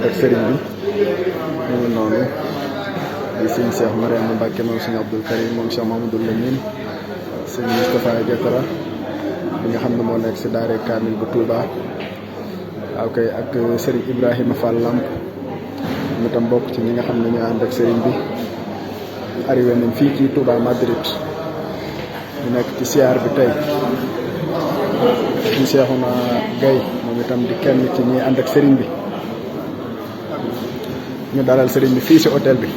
ànd ak sëriñ bi ñu ngi noonu di sëñ Cheikh Mariama Mbacke moom sëñ Abdoul Karim moom Cheikh Mamadou Lamine sëñ Moustapha Diatara bi nga xam ne moo nekk si daare Kamil bu Touba ok ak sëriñ Ibrahima Fall Lamp ñu tam bokk ci ñi nga xam ne ñu ànd ak sëriñ bi arrivé nañ fii ci Touba Madrid ñu nekk ci siyaar bi tey ñu Cheikhouna Gaye moom itam di kenn ci ñi ànd ak sëriñ bi ñu dalal sëriñ bi fii si hôtel bi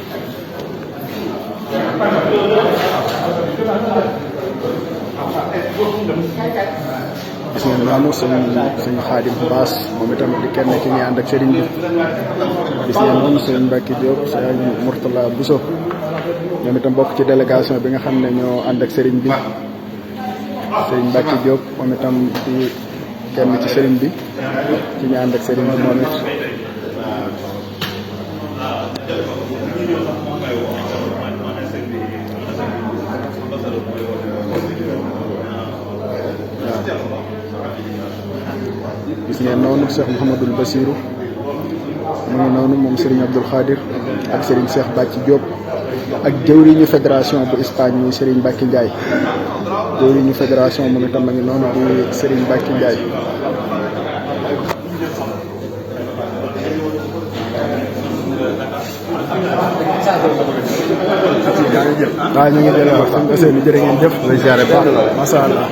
gis ngeen noonu sëñ Xaadim Baas moom itam di kenn ci ñi ànd ak sëriñ bi gis ngeen noonu sëñ Mbacke Diop sëñ Mourtala Bousso ñoom itam bokk ci délégation bi nga xam ne ñoo ànd ak sëriñ bi sëñ Mbacke Diop moom itam di kenn ci sëriñ bi ci ñi ànd ak sëriñ bi moom it gis ngeen noonu Cheikh Mouhamadul Bassirou mu ngi noonu moom Serigne Abdoul Khadir ak Serigne Cheikh Bàcci Diop ak jëwriñu fédération bu Espagne muy Serigne Mbacke Ndiaye jëwriñu fédération moom itam ma ngi noonu di Serigne Mbacke Ndiaye waaw ñu ngi jël wax sëñ Ousseynou jërë ngeen jëf. masha Allah.